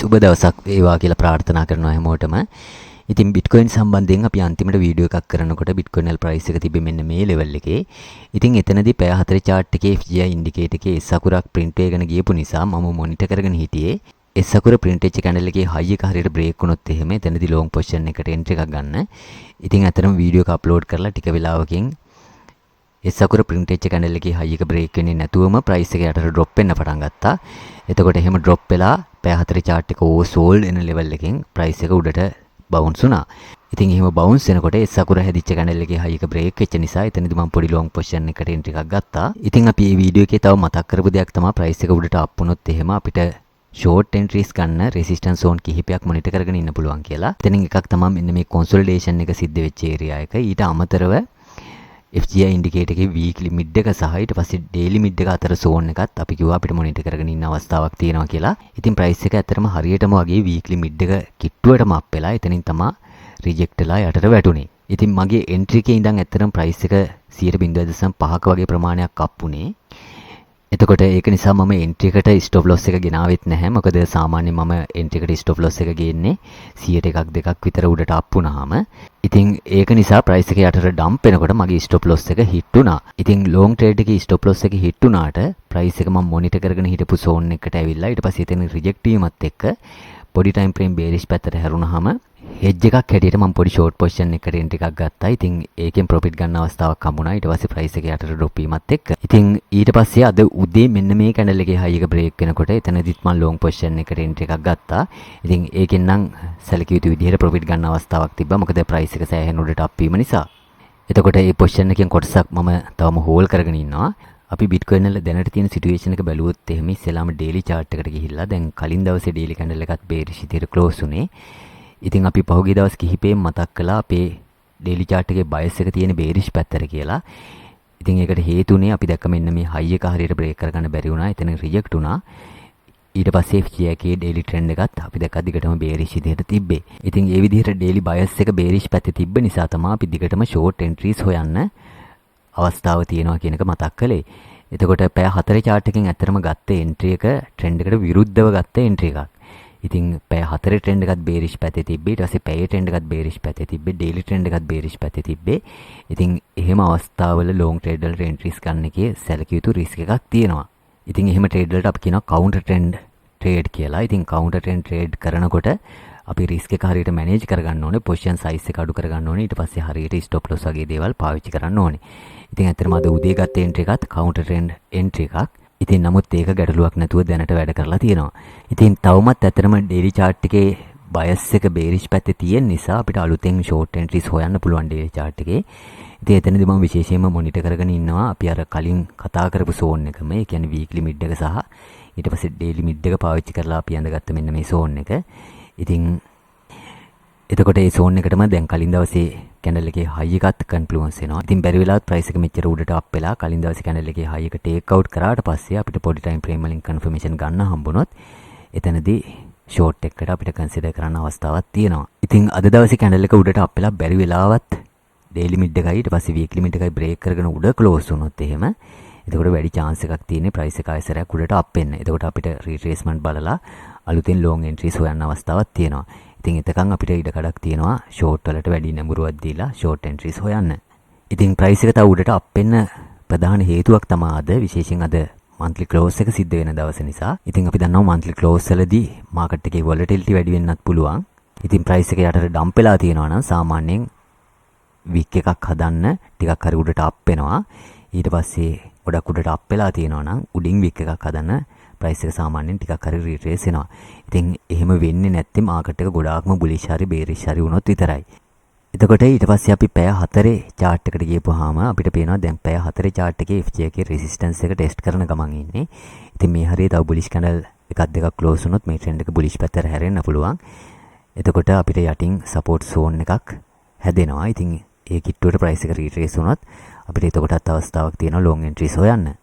සුබ දවසක් වේවා කියලා ප්‍රාර්ථනා කරනවා හැමෝටම. ඉතින් බිට්කොයින් සම්බන්ධයෙන් අපි අන්තිමට වීඩියෝ එකක් කරනකොට බිට්කොයින් වල ප්‍රයිස් එක තිබ්බේ මෙන්න මේ ලෙවල් එකේ. ඉතින් එතනදී පැය 4 චාට් එකේ FGI indicator එකේ S අකුරක් ප්‍රින්ට් වෙගෙන ගියපු නිසා මම මොනිටර් කරගෙන හිටියේ. S අකුර ප්‍රින්ට් වෙච්ච කැන්ඩල් එකේ හයි එක හරියට බ්‍රේක් වුණොත් එහෙම එතනදී ලොං පොසිෂන් එකට එන්ට්‍රි එකක් ගන්න. ඉතින් ඇත්තටම වීඩියෝ එක අප්ලෝඩ් කරලා ටික වෙලාවකින් S අකුර ප්‍රින්ට් වෙච්ච කැන්ඩල් එකේ හයි එක බ්‍රේක් වෙන්නේ නැතුවම ප්‍රයිස් එක යටට ඩ්‍රොප් වෙන්න පටන් ගත්තා. එතකොට එහෙම ඩ්‍රොප් වෙලා පැය 4 චාට් එක ඕවර්සෝල්ඩ් එන ලෙවල් එකෙන් ප්‍රයිස් එක උඩට බවුන්ස් වුණා. ඉතින් එහෙම බවුන්ස් වෙනකොට S අකුර හැදිච්ච කැන්ඩල් එකේ හයි එක බ්‍රේක් වෙච්ච නිසා එතනදි මම පොඩි ලොං පොසිෂන් එකට එන්ට්‍රි එකක් ගත්තා. ඉතින් අපි මේ වීඩියෝ එකේ තව මතක් කරපු දෙයක් තමයි ප්‍රයිස් එක උඩට අප් වුණොත් එහෙම අපිට ෂෝට් එන්ට්‍රීස් ගන්න රෙසිස්ටන්ස් සෝන් කිහිපයක් මොනිටර් කරගෙන ඉන්න පුළුවන් කියලා. එතනින් එකක් තමයි මෙන්න මේ කොන්සොලිඩේෂන් එක සිද්ධ වෙච්ච ඒරියා එක. ඊට අමතරව FGI indicator එකේ වීක්ලි මිඩ් එක සහ ඊට පස්සේ ඩේලි මිඩ් එක අතර සෝන් එකත් අපි කිව්වා අපිට මොනිටර් කරගෙන ඉන්න අවස්ථාවක් තියෙනවා කියලා. ඉතින් ප්‍රයිස් එක ඇත්තටම හරියටම වගේ වීක්ලි මිඩ් එක කිට්ටුවටම අප් වෙලා එතනින් තමා රිජෙක්ට් වෙලා යටට වැටුනේ. ඉතින් මගේ එන්ට්‍රි එකේ ඉඳන් ඇත්තටම ප්‍රයිස් එක 0.5ක වගේ ප්‍රමාණයක් අප් වුණේ. එතකොට ඒක නිසා මම එන්ට්‍රි එකට ස්ටොප් ලොස් එක ගෙනාවෙත් නැහැ. මොකද සාමාන්‍යයෙන් මම එන්ට්‍රි එකට ස්ටොප් ලොස් එක ගේන්නේ 100ට එකක් දෙකක් විතර උඩට අප් වුණාම. ඉතින් ඒක නිසා ප්‍රයිස් එක යටට ඩම්ප් වෙනකොට මගේ ස්ටොප් ලොස් එක හිට් වුණා. ඉතින් ලොං ට්‍රේඩ් එකේ ස්ටොප් ලොස් එක හිට් වුණාට ප්‍රයිස් එක මම මොනිටර් කරගෙන හිටපු සෝන් එකට ඇවිල්ලා ඊට පස්සේ එතන රිජෙක්ට් වීමත් එක්ක පොඩි ටයිම් ෆ්‍රේම් බේරිෂ් පැත්තට හැරුණාම හෙජ් එකක් හැටියට මම පොඩි ෂෝට් පොසිෂන් එකකට එන්ට්‍රි එකක් ගත්තා. ඉතින් ඒකෙන් ප්‍රොෆිට් ගන්න අවස්ථාවක් හම්බුණා. ඊට පස්සේ ප්‍රයිස් එක යටට ඩ්‍රොප් වීමත් එක්ක. ඉතින් ඊට පස්සේ අද උදේ මෙන්න මේ කැන්ඩල් එකේ හයි එක බ්‍රේක් වෙනකොට එතනදිත් මම ලොං පොසිෂන් එකට එන්ට්‍රි එකක් ගත්තා. ඉතින් ඒකෙන් නම් සැලකිය යුතු විදිහට ප්‍රොෆිට් ගන්න අවස්ථාවක් තිබ්බා. මොකද ප්‍රයිස් එක සෑහෙන උඩට අප් වීම නිසා. එතකොට මේ පොසිෂන් එකෙන් කොටසක් මම තවම හෝල්ඩ් කරගෙන ඉන්නවා. අපි බිට්කොයින් වල දැනට තියෙන සිටුේෂන් එක බැලුවොත් එහෙම ඉස්සෙල්ලාම ඩේලි චාට් එකට ගිහිල්ලා දැන් කලින් දවසේ ඩේලි කැන්ඩල් එකත් බේරිෂ් විදිහට ක්ලෝස් වුණේ. ඉතින් අපි පහුගිය දවස් කිහිපයෙන් මතක් කළා අපේ ඩේලි චාට් එකේ බයස් එක තියෙන බේරිෂ් පැත්තට කියලා. ඉතින් ඒකට හේතුනේ අපි දැක්ක මෙන්න මේ හයි එක හරියට බ්‍රේක් කරගන්න බැරි වුණා. එතන රිජෙක්ට් වුණා. ඊට පස්සේ FGI එකේ ඩේලි ට්‍රෙන්ඩ් එකත් අපි දැක්කා දිගටම බේරිෂ් විදිහට තිබ්බේ. ඉතින් ඒ විදිහට ඩේලි බයස් එක බේරිෂ් පැත්තේ තිබ්බ නිසා තමයි අපි දිගටම ෂෝට් එන්ට්‍රීස් හොයන්න අවස්ථාව තියෙනවා කියන එක මතක් කළේ. එතකොට පැය 4 චාට් එකෙන් ඇත්තටම ගත්ත එන්ට්‍රි එක ට්‍රෙන්ඩ් එකට විරුද්ධව ගත්ත එන්ට්‍රි එකක්. ඉතින් පැය 4 ට්‍රෙන්ඩ් එකත් බේරිෂ් පැත්තේ තිබ්බේ. ඊට පස්සේ පැයේ ට්‍රෙන්ඩ් එකත් බේරිෂ් පැත්තේ තිබ්බේ. ඩේලි ට්‍රෙන්ඩ් එකත් බේරිෂ් පැත්තේ තිබ්බේ. ඉතින් එහෙම අවස්ථාවල ලොං ට්‍රේඩ් වලට එන්ට්‍රීස් ගන්න එකේ සැලකිය යුතු රිස්ක් එකක් තියෙනවා. ඉතින් එහෙම ට්‍රේඩ් වලට අපි කියනවා කවුන්ටර් ට්‍රෙන්ඩ් ට්‍රේඩ් කියලා. ඉතින් කවුන්ටර් ට්‍රෙන්ඩ් ට්‍රේඩ් කරනකොට අපි රිස්ක් එක හරියට මැනේජ් කරගන්න ඕනේ. පොසිෂන් සයිස් එක අඩු කරගන්න ඕනේ. ඊට පස්සේ හරියට ස්ටොප් ලොස් වගේ දේවල් පාවිච්චි කරන්න ඕනේ. ඉතින් ඇත්තටම අද උදේ ගත්ත එන්ට්‍රි එකත් කවුන්ටර් ට්‍රෙන්ඩ් එන්ට්‍රි එකක්. ඉතින් නමුත් ඒක ගැටලුවක් නැතුව දැනට වැඩ කරලා තියෙනවා. ඉතින් තවමත් ඇත්තටම ඩේලි චාට් එකේ බයස් එක බේරිෂ් පැත්තේ තියෙන නිසා අපිට අලුතෙන් ෂෝට් එන්ට්‍රීස් හොයන්න පුළුවන් ඩේලි චාට් එකේ. ඉතින් එතනදී මම විශේෂයෙන්ම මොනිටර් කරගෙන ඉන්නවා අපි අර කලින් කතා කරපු සෝන් එකම. ඒ කියන්නේ වීක්ලි මිඩ් එක සහ ඊට පස්සේ ඩේලි මිඩ් එක පාවිච්චි කරලා අපි ඇඳගත්ත මෙන්න මේ සෝන් එක. ඉතින් එතකොට ඒ සෝන් එකටම දැන් කලින් දවසේ කැන්ඩල් එකේ හයි එකත් කන්ෆ්ලුවන්ස් වෙනවා. ඉතින් බැරි වෙලාවත් ප්‍රයිස් එක මෙච්චර උඩට අප් වෙලා කලින් දවසේ කැන්ඩල් එකේ හයි එක ටේක් අවුට් කරාට පස්සේ අපිට පොඩි ටයිම් ෆ්‍රේම් වලින් කන්ෆර්මේෂන් ගන්න හම්බුනොත් එතනදී ෂෝට් එකකට අපිට කන්සිඩර් කරන්න අවස්ථාවක් තියෙනවා. ඉතින් අද දවසේ කැන්ඩල් එක උඩට අප් වෙලා බැරි වෙලාවත් ඩේලි මිඩ් එකයි ඊට පස්සේ වීක්ලි මිඩ් එකයි බ්‍රේක් කරගෙන උඩ ක්ලෝස් වුණොත් එහෙම එතකොට වැඩි චාන්ස් එකක් තියෙන්නේ ප්‍රයිස් එක ආයෙසරයක් උඩට අප් වෙන්න. එතකොට අපිට රීට්‍රේස්මන්ට් බලලා අලුතෙන් ලොං එන්ට්‍රීස් හොයන්න අවස්ථාවක් තියෙනවා. ඉතින් එතකන් අපිට ඉඩ කඩක් තියෙනවා ෂෝට් වලට වැඩි නැඹුරුවක් දීලා ෂෝට් එන්ට්‍රීස් හොයන්න. ඉතින් ප්‍රයිස් එක තව උඩට අප් වෙන්න ප්‍රධාන හේතුවක් තමයි අද විශේෂයෙන් අද මන්ත්ලි ක්ලෝස් එක සිද්ධ වෙන දවස නිසා. ඉතින් අපි දන්නවා මන්ත්ලි ක්ලෝස් වලදී මාකට් එකේ වොලටිලිටි වැඩි වෙන්නත් පුළුවන්. ඉතින් ප්‍රයිස් එක යටට ඩම්ප් වෙලා තියෙනවා නම් සාමාන්‍යයෙන් වික් එකක් හදන්න ටිකක් හරි උඩට අප් වෙනවා. ඊට පස්සේ ගොඩක් උඩට අප් වෙලා තියෙනවා නම් උඩින් වික් එකක් හදන්න ප්‍රයිස් එක සාමාන්‍යයෙන් ටිකක් හරි රීට්‍රේස් වෙනවා. ඉතින් එහෙම වෙන්නේ නැත්තේ මාකට් එක ගොඩාක්ම බුලිෂ් හරි බේරිෂ් හරි වුණොත් විතරයි. එතකොට ඊට පස්සේ අපි පැය 4 චාට් එකට ගියපුවාම අපිට පේනවා දැන් පැය 4 චාට් එකේ FJ එකේ රෙසිස්ටන්ස් එක ටෙස්ට් කරන ගමන් ඉන්නේ. ඉතින් මේ හරිය තව බුලිෂ් කැන්ඩල් එකක් දෙකක් ක්ලෝස් වුණොත් මේ ට්‍රෙන්ඩ් එක බුලිෂ් පැත්තට හැරෙන්න පුළුවන්. එතකොට අපිට යටින් සපෝට් සෝන් එකක් හැදෙනවා. ඉතින් ඒ කිට්ටුවට ප්‍රයිස් එක රීට්‍රේස් වුණොත් අපිට එතකොටත් අවස්ථාවක් තියෙනවා ලොං එන්ට්‍රීස් හොයන්න.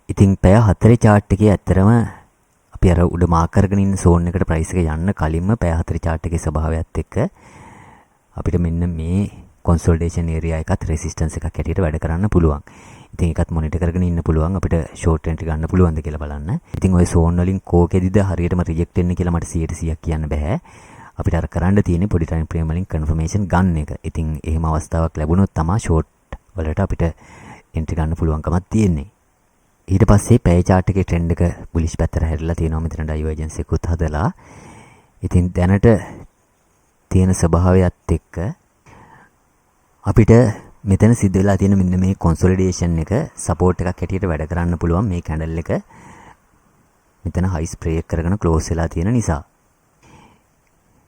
ඉතින් පැය 4 චාට් එකේ ඇත්තටම අපි අර උඩ මාක් කරගෙන ඉන්න සෝන් එකට ප්‍රයිස් එක යන්න කලින්ම පැය 4 චාට් එකේ ස්වභාවයත් එක්ක අපිට මෙන්න මේ කොන්සොලිඩේෂන් ඒරියා එකත් රෙසිස්ටන්ස් එකක් හැටියට වැඩ කරන්න පුළුවන්. ඉතින් ඒකත් මොනිටර් කරගෙන ඉන්න පුළුවන් අපිට ෂෝට් එන්ට්‍රි ගන්න පුළුවන්ද කියලා බලන්න. ඉතින් ඔය සෝන් වලින් කෝකෙදිද හරියටම රිජෙක්ට් වෙන්නේ කියලා මට 100%ක් කියන්න බෑ. අපිට අර කරන්න තියෙන්නේ පොඩි ටයිම් ෆ්‍රේම් වලින් කන්ෆර්මේෂන් ගන්න එක. ඉතින් එහෙම අවස්ථාවක් ලැබුණොත් තමයි ෂෝට් වලට අපිට එන්ට්‍රි ගන්න පුළුවන්කමක් තියෙන්නේ. ඊට පස්සේ පැය චාට් එකේ ට්‍රෙන්ඩ් එක බුලිෂ් පැත්තට හැරිලා තියෙනවා. මෙතන ඩයිවර්ජන්ස් එකකුත් හදලා. ඉතින් දැනට තියෙන ස්වභාවයත් එක්ක අපිට මෙතන සිද්ධ වෙලා තියෙන මෙන්න මේ කොන්සොලිඩේෂන් එක සපෝට් එකක් හැටියට වැඩ කරන්න පුළුවන්, මේ කැන්ඩල් එක මෙතන හයිස් බ්‍රේක් කරගෙන ක්ලෝස් වෙලා තියෙන නිසා.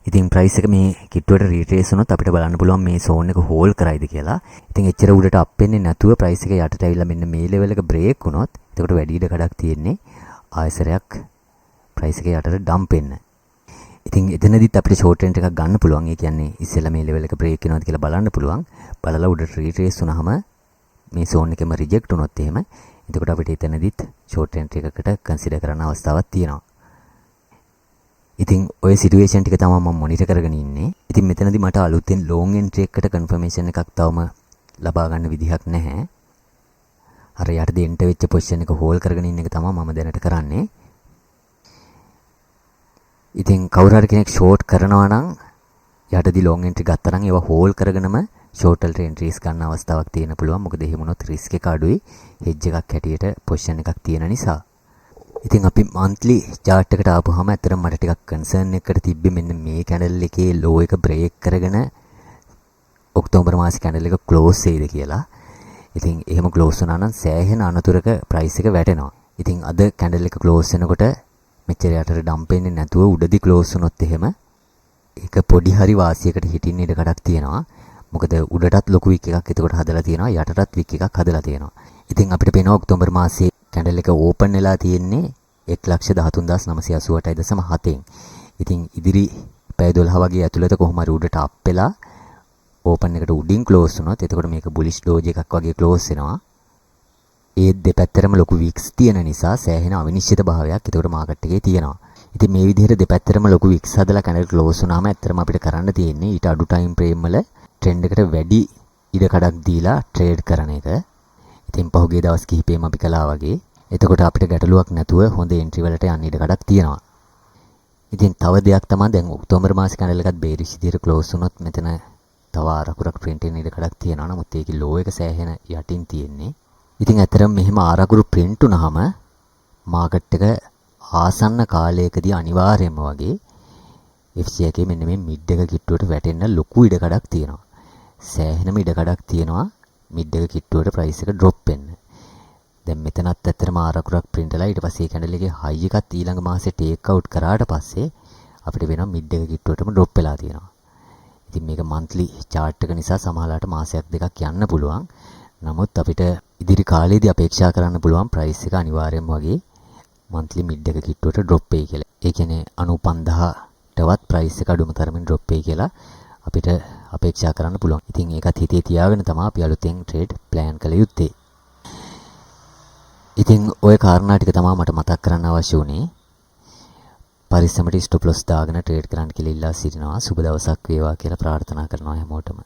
ඉතින් ප්‍රයිස් එක මේ කිට්ටුවට රීට්‍රේස් වුණොත් අපිට බලන්න පුළුවන් මේ සෝන් එක හෝල්ඩ් කරයිද කියලා. ඉතින් එච්චර උඩට අප් වෙන්නේ නැතුව ප්‍රයිස් එක යටට ඇවිල්ලා මෙන්න මේ ලෙවල් එක බ්‍රේක් වුණොත්, එතකොට වැඩි ඉඩ කඩක් තියෙන්නේ ආයසරයක් ප්‍රයිස් එක යටට ඩම්ප් වෙන්න. ඉතින් එතනදිත් අපිට ෂෝට් එන්ට්‍රි එකක් ගන්න පුළුවන්. ඒ කියන්නේ ඉස්සෙල්ලා මේ ලෙවල් එක බ්‍රේක් වෙනවද කියලා බලන්න පුළුවන්. බලලා උඩට රීට්‍රේස් වුණාම මේ සෝන් එකෙම රිජෙක්ට් වුණොත් එහෙම, එතකොට අපිට එතනදිත් ෂෝට් එන්ට්‍රි එකකට කන්සිඩර් කරන්න අවස්ථාවක් තියෙනවා. ඉතින් ඔය සිටුේෂන් ටික තමයි මම මොනිටර් කරගෙන ඉන්නේ. ඉතින් මෙතනදි මට අලුතෙන් ලොං එන්ට්‍රි එකකට කන්ෆර්මේෂන් එකක් තවම ලබා ගන්න විදිහක් නැහැ. අර යටදී එන්ටර් වෙච්ච පොසිෂන් එක හෝල්ඩ් කරගෙන ඉන්න එක තමයි මම දැනට කරන්නේ. ඉතින් කවුරු හරි කෙනෙක් ෂෝට් කරනවා නම්, යටදී ලොං එන්ට්‍රි ගත්තා නම්, ඒවා හෝල්ඩ් කරගෙනම ෂෝට් වලට එන්ට්‍රීස් ගන්න අවස්ථාවක් තියෙන පුළුවන්. මොකද එහෙම වුණොත් රිස්ක් එක අඩුයි, හෙජ් එකක් හැටියට පොසිෂන් එකක් තියෙන නිසා. ඉතින් අපි මන්ත්ලි චාට් එකට ආපුවාම ඇත්තටම මට ටිකක් කන්සර්න් එකකට තිබ්බේ මෙන්න මේ කැන්ඩල් එකේ ලෝ එක බ්‍රේක් කරගෙන ඔක්තෝබර් මාසේ කැන්ඩල් එක ක්ලෝස් වෙයිද කියලා. ඉතින් එහෙම ක්ලෝස් වුණා නම් සෑහෙන අනතුරක ප්‍රයිස් එක වැටෙනවා. ඉතින් අද කැන්ඩල් එක ක්ලෝස් වෙනකොට මෙච්චර යටට ඩම්ප් වෙන්නේ නැතුව උඩදි ක්ලෝස් වුණොත් එහෙම ඒක පොඩි හරි වාසියකට හිටින්න ඉඩ කඩක් තියෙනවා. මොකද උඩටත් ලොකු වික් එකක් එතකොට හදලා තියෙනවා, යටටත් වික් එකක් හදලා තියෙනවා. ඉතින් අපිට පේනවා ඔක්තෝබර් මාසයේ කැන්ඩල් එක ඕපන් වෙලා තියෙන්නේ 1,13,988.7න්. ඉතින් ඉදිරි පැය 12 වගේ ඇතුළත කොහොම හරි උඩට අප් වෙලා ඕපන් එකට උඩින් ක්ලෝස් වුණොත්, එතකොට මේක බුලිෂ් ඩෝජ් එකක් වගේ ක්ලෝස් වෙනවා. ඒ දෙපැත්තටම ලොකු වික්ස් තියෙන නිසා සෑහෙන අවිනිශ්චිත භාවයක් එතකොට මාකට් එකේ තියෙනවා. ඉතින් මේ විදිහට දෙපැත්තටම ලොකු වික්ස් හදලා කැන්ඩල් ක්ලෝස් වුණාම ඇත්තටම අපිට කරන්න තියෙන්නේ ඊට අඩු ටයිම් ෆ්‍රේම් වල ට්‍රෙන්ඩ් එකට වැඩි ඉඩ කඩක් දීලා ට්‍රේඩ් කරන එක. ඉතින් පහුගිය දවස් කිහිපෙම අපි කළා වගේ. එතකොට අපිට ගැටලුවක් නැතුව හොඳ එන්ට්‍රි වලට යන්න ඉඩ කඩක් තියෙනවා. ඉතින් තව දෙයක් තමයි, දැන් ඔක්තෝබර් මාසේ කැන්ඩල් එකත් බේරිෂ් විදිහට ක්ලෝස් වුණොත් මෙතන තව ආර් අකුරක් ප්‍රින්ට් වෙන ඉඩ කඩක් තියෙනවා. නමුත් ඒකේ ලෝ එක සෑහෙන යටින් තියෙන්නේ. ඉතින් ඇත්තටම මෙහෙම ආර් අකුරු ප්‍රින්ට් වුණාම මාකට් එක ආසන්න කාලයකදී අනිවාර්යයෙන්ම වගේ FVG එකේ මෙන්න මේ මිඩ් එක කිට්ටුවට වැටෙන්න ලොකු ඉඩ කඩක් තියෙනවා. සෑහෙනම ඉඩ කඩක් තියෙනවා මිඩ් එක කිට්ටුවට ප්‍රයිස් එක ඩ්‍රොප් වෙන්න. දැන් මෙතනත් ඇත්තටම ආර් අකුරක් ප්‍රින්ට් වෙලා ඊට පස්සේ ඒ කැන්ඩල් එකේ හයි එකත් ඊළඟ මාසේ ටේක් අවුට් කරාට පස්සේ අපිට වෙනවා මිඩ් එක කිට්ටුවටම ඩ්‍රොප් වෙලා තියෙනවා. ඉතින් මේක මන්ත්ලි චාට් එක නිසා සමහරලාට මාසයක් දෙකක් යන්න පුළුවන්. නමුත් අපිට ඉදිරි කාලේදී අපේක්ෂා කරන්න පුළුවන් ප්‍රයිස් එක අනිවාර්යයෙන්ම වගේ මන්ත්ලි මිඩ් එක කිට්ටුවට ඩ්‍රොප් වෙයි කියලා. ඒ කියන්නේ 95,000ටවත් ප්‍රයිස් එක අඩුම තරමින් ඩ්‍රොප් වෙයි කියලා අපිට අපේක්ෂා කරන්න පුළුවන්. ඉතින් ඒකත් හිතේ තියාගෙන තමයි අපි අලුතෙන් ට්‍රේඩ් ප්ලෑන් කළ යුත්තේ. ඉතින් ඔය කාරණා ටික තමයි මට මතක් කරන්න අවශ්‍ය වුණේ. පරිස්සමට ස්ටොප් ලොස් දාගෙන ට්‍රේඩ් කරන්න කියලා ඉල්ලා සිටිනවා. සුබ දවසක් වේවා කියලා ප්‍රාර්ථනා කරනවා හැමෝටම.